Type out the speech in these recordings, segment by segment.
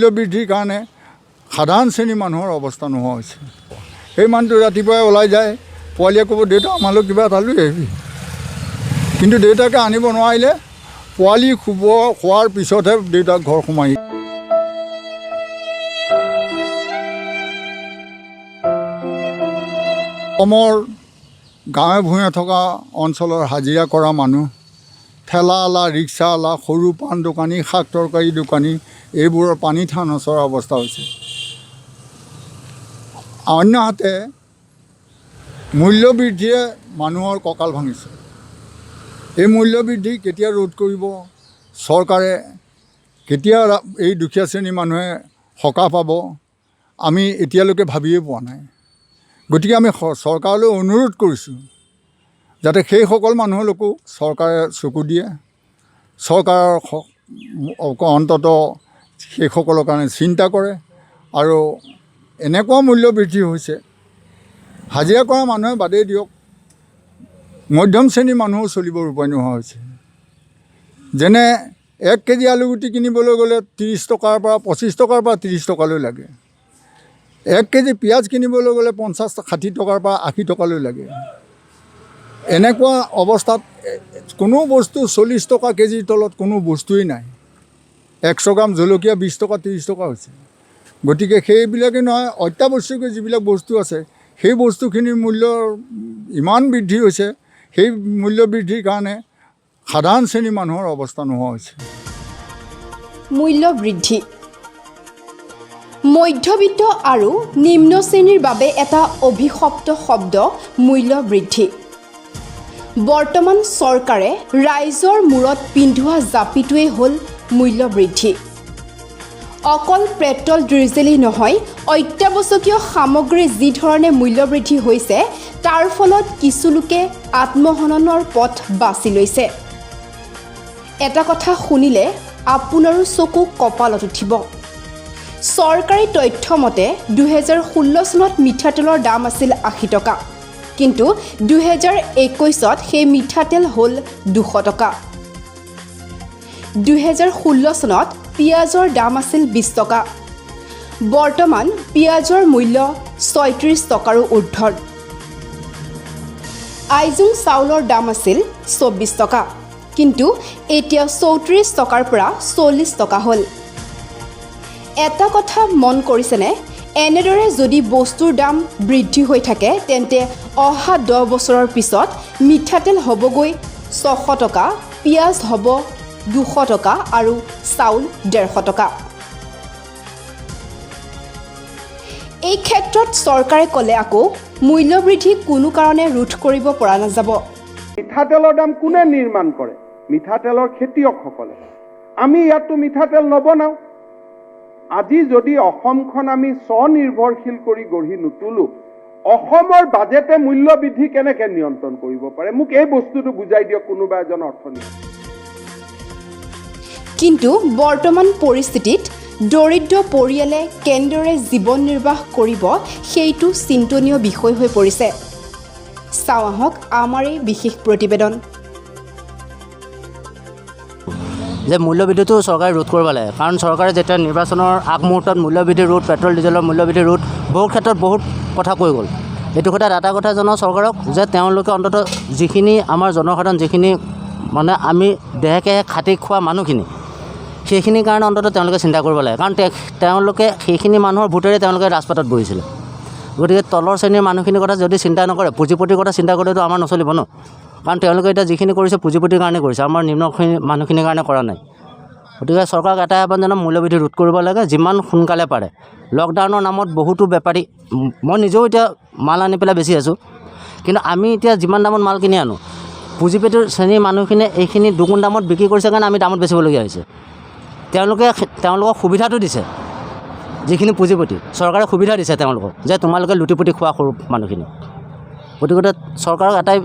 মূল্যবৃদ্ধিৰ কাৰণে সাধাৰণ শ্ৰেণীৰ মানুহৰ অৱস্থা নোহোৱা হৈছে। সেই মানুহটো ৰাতিপুৱাই ওলাই যায়, পোৱালীয়ে ক'ব দেউতা আমালৈ কিবা এটা লৈ আহিবি, কিন্তু দেউতাকে আনিব নোৱাৰিলে পোৱালি খোৱাৰ পিছতহে দেউতাক ঘৰ সোমাই। অসমৰ গাঁৱে ভূঞে থকা অঞ্চলৰ হাজিৰা কৰা মানুহ, ঠেলাৱালা, ৰিক্সাৱালা, সৰু পাণ দোকানী, শাক তৰকাৰী দোকানী, এইবোৰৰ পানী থা নচৰা অৱস্থা হৈছে। অন্যহাতে মূল্যবৃদ্ধিয়ে মানুহৰ কঁকাল ভাঙিছে। এই মূল্যবৃদ্ধি কেতিয়া ৰোধ কৰিব চৰকাৰে, কেতিয়া এই দুখীয়া শ্ৰেণীৰ মানুহে সকাহ পাব, আমি এতিয়ালৈকে ভাবিয়ে পোৱা নাই। গতিকে আমি চৰকাৰলৈ অনুৰোধ কৰিছোঁ যাতে সেইসকল মানুহলৈকো চৰকাৰে চকু দিয়ে, চৰকাৰৰ অন্ততঃ সেইসকলৰ কাৰণে চিন্তা কৰে। আৰু এনেকুৱা মূল্যবৃদ্ধি হৈছে, হাজিৰা কৰা মানুহে বাদেই দিয়ক, মধ্যম শ্ৰেণীৰ মানুহো চলিবৰ উপায় নোহোৱা হৈছে। যেনে 1 কেজি আলুগুটি কিনিবলৈ গ'লে 30 টকাৰ পৰা 25 টকাৰ পৰা 30 টকালৈ লাগে, 1 কেজি পিঁয়াজ কিনিবলৈ গ'লে 50-60 টকাৰ পৰা 80 টকালৈ লাগে। এনেকুৱা অৱস্থাত কোনো বস্তু 40 টকা কেজিৰ তলত কোনো বস্তুৱেই নাই। 100 গ্ৰাম জলকীয়া 20 টকা 30 টকা হৈছে। গতিকে সেইবিলাকে নহয়, অত্যাৱশ্যকীয় যিবিলাক বস্তু আছে সেই বস্তুখিনিৰ মূল্য ইমান বৃদ্ধি হৈছে, সেই মূল্য বৃদ্ধিৰ কাৰণে সাধাৰণ শ্ৰেণীৰ মানুহৰ অৱস্থা নোহোৱা হৈছে। মূল্য বৃদ্ধি মধ্যবিত্ত আৰু নিম্ন শ্ৰেণীৰ বাবে এটা অভিশপ্ত শব্দ মূল্য বৃদ্ধি। বৰ্তমান চৰকাৰে ৰাইজৰ মূৰত পিন্ধোৱা জাপিটোৱেই হ'ল মূল্য বৃদ্ধি। অকল পেট্ৰল ডিজেলেই নহয়, অত্যাৱশ্যকীয় সামগ্ৰীৰ যি ধৰণে মূল্যবৃদ্ধি হৈছে তাৰ ফলত কিছু লোকে আত্মহননৰ পথ বাছি লৈছে। এটা কথা শুনিলে আপোনাৰো চকু কপালত উঠিব। চৰকাৰী তথ্য মতে 2016 চনত মিঠাতেলৰ দাম আছিল 80 টকা, কিন্তু 2021ত সেই মিঠাতেল হ'ল 200 টকা। 2016 চনত পিঁয়াজৰ দাম আছিল 20 টকা, বৰ্তমান পিঁয়াজৰ মূল্য 36 টকাৰো ঊৰ্ধত। আইজোং চাউলৰ দাম আছিল 24 টকা, কিন্তু এতিয়া 34 টকাৰ পৰা 40 টকা হ'ল। এটা কথা মন কৰিছেনে, এনেদৰে যদি বস্তুৰ দাম বৃদ্ধি হৈ থাকে তেন্তে অহা 10 বছৰৰ পিছত মিঠাতেল হ'বগৈ 600 টকা, পিঁয়াজ হ'ব 200 টকা আৰু চাউল 150 টকা। এই ক্ষেত্ৰত চৰকাৰে ক'লে আকৌ মূল্যবৃদ্ধি কোনো কাৰণে ৰোধ কৰিব পৰা নাযাব। মিঠাতেলৰ দাম কোনে নিৰ্মাণ কৰে? মিঠাতেলৰ খেতিয়কসকলে। আমি ইয়াততো মিঠাতেল নবনাওঁ। আজি যদি অসমখন আমি স্বনিৰ্ভৰশীল কৰি গঢ়ি নুতোলো, অসমৰ বাজেটে মূল্য বৃদ্ধি কেনেকে নিয়ন্ত্ৰণ কৰিব পাৰে? মোক এই বস্তুটো বুজাই দিয়ক কোনোবা এজন অৰ্থনীতি। কিন্তু বৰ্তমান পৰিস্থিতিত দৰিদ্ৰ পৰিয়ালে কেনেদৰে জীৱন নিৰ্বাহ কৰিব সেইটো চিন্তনীয় বিষয় হৈ পৰিছে। চাওঁ আহক আমাৰ এই বিশেষ প্ৰতিবেদন। যে মূল্যবৃদ্ধিটো চৰকাৰে ৰোধ কৰিব লাগে, কাৰণ চৰকাৰে যেতিয়া নিৰ্বাচনৰ আগমুহূৰ্তত মূল্যবৃদ্ধি ৰোধ, পেট্ৰল ডিজেলৰ মূল্যবৃদ্ধি ৰোধ, বহু ক্ষেত্ৰত বহুত কথা কৈ গ'ল। এইটো ক্ষেত্ৰত এটা কথা জনাওঁ চৰকাৰক যে তেওঁলোকে অন্ততঃ যিখিনি আমাৰ জনসাধাৰণ, যিখিনি মানে আমি দেহে খাটি খোৱা মানুহখিনি, সেইখিনিৰ কাৰণে অন্ততঃ তেওঁলোকে চিন্তা কৰিব লাগে। কাৰণ তেওঁলোকে সেইখিনি মানুহৰ ভোটেৰে তেওঁলোকে ৰাজপাটত বহিছিলে। গতিকে তলৰ শ্ৰেণীৰ মানুহখিনিৰ কথা যদি চিন্তা নকৰে, পুঁজিপতিৰ কথা চিন্তা কৰিলেতো আমাৰ নচলিব ন। কাৰণ তেওঁলোকে এতিয়া যিখিনি কৰিছে পুঁজিপতিৰ কাৰণে কৰিছে, আমাৰ নিম্নশ্ৰেণীৰ মানুহখিনিৰ কাৰণে কৰা নাই। গতিকে চৰকাৰক এটাই আহ্বান জনাম, মূল্যবৃদ্ধি ৰোধ কৰিব লাগে যিমান সোনকালে পাৰে। লকডাউনৰ নামত বহুতো বেপাৰী, মই নিজেও এতিয়া মাল আনি পেলাই বেচি আছোঁ, কিন্তু আমি এতিয়া যিমান দামত মাল কিনি আনো, পুঁজিপতিৰ শ্ৰেণীৰ মানুহখিনিয়ে এইখিনি দুগুণ দামত বিক্ৰী কৰিছে কাৰণে আমি দামত বেচিবলগীয়া হৈছে। তেওঁলোকক সুবিধাটো দিছে, যিখিনি পুঁজিপতি, চৰকাৰে সুবিধা দিছে তেওঁলোকক যে তোমালোকে লুটি পুটি খোৱা সৰু মানুহখিনি। গতিকে চৰকাৰক এটাই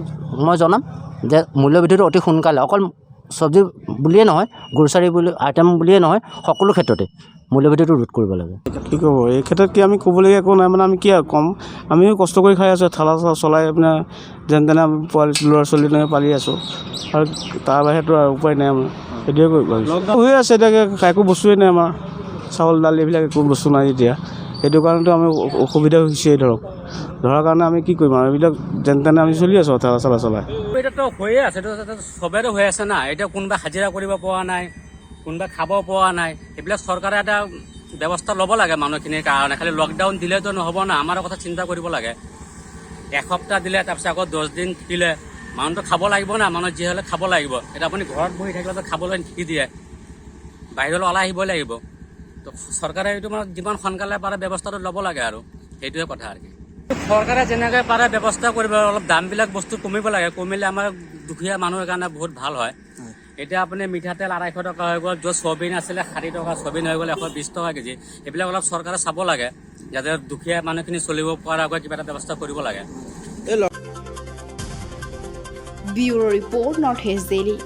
মই জনাম যে মূল্যবৃদ্ধিটো অতি সোনকালে, অকল চব্জি বুলিয়ে নহয়, গ্ৰ'চাৰী বুলি আইটেম বুলিয়ে নহয়, সকলো ক্ষেত্ৰতে মূল্যবৃদ্ধিটো ৰোধ কৰিব লাগে। কি ক'ব এই ক্ষেত্ৰত, কি আমি ক'বলগীয়া একো নাই, মানে আমি কি আৰু ক'ম, আমিও কষ্ট কৰি খাই আছোঁ, ঠেলা চলাই আপোনাৰ যেন তেনে আমি পোৱালি ল'ৰা ছোৱালী তেনেকৈ পালি আছোঁ, আৰু তাৰ বাহিৰেতো আৰু উপায় নাই। আমাৰ সেইটোৱে কৰিব ভাবিছোঁ। হৈ আছে এতিয়া একো বস্তুৱেই নাই আমাৰ। চাউল দালি এইবিলাক একো বস্তু নাই এতিয়া। সেইটো কাৰণেতো আমি অসুবিধা হৈছে ধৰক। ধৰাৰ কাৰণে আমি কি কৰিম আৰু এইবিলাক যেন তেনে আমি চলি আছোঁ ঠেলা চেলা চলাই। এতিয়াতো হৈয়ে আছে, এইটো চবেৰে হৈ আছে না। এতিয়া কোনোবা হাজিৰা কৰিব পৰা নাই, কোনোবা খাব পৰা নাই। এইবিলাক চৰকাৰে এটা ব্যৱস্থা ল'ব লাগে মানুহখিনিৰ কাৰণে। খালি লকডাউন দিলেতো নহ'ব না, আমাৰ কথা চিন্তা কৰিব লাগে। এসপ্তাহ দিলে, তাৰপিছত আকৌ 10 দিন দিলে, মানুহটো খাব লাগিব না। মানুহ যি হ'লে খাব লাগিব। এতিয়া আপুনি ঘৰত বহি থাকিলেতো খাবলৈ নিদিয়ে, বাহিৰলৈ ওলাই আহিবই লাগিব। তো চৰকাৰে এইটো মানে যিমান সোনকালে পাৰে ব্যৱস্থাটো ল'ব লাগে আৰু সেইটোৱে কথা আৰু কি। চৰকাৰে যেনেকৈ পাৰে ব্যৱস্থা কৰিব, অলপ দামবিলাক বস্তু কমিব লাগে। কমিলে আমাৰ দুখীয়া মানুহৰ কাৰণে বহুত ভাল হয়। এতিয়া আপুনি মিঠাতেল 250 টকা হৈ গ'ল, য'ত চয়াবিন আছিলে 60 টকা, চয়াবিন হৈ গ'ল 120 টকা কেজি। এইবিলাক অলপ চৰকাৰে চাব লাগে, যাতে দুখীয়া মানুহখিনি চলিব পৰাকৈ কিবা এটা ব্যৱস্থা কৰিব লাগে। Bureau report, North East Daily.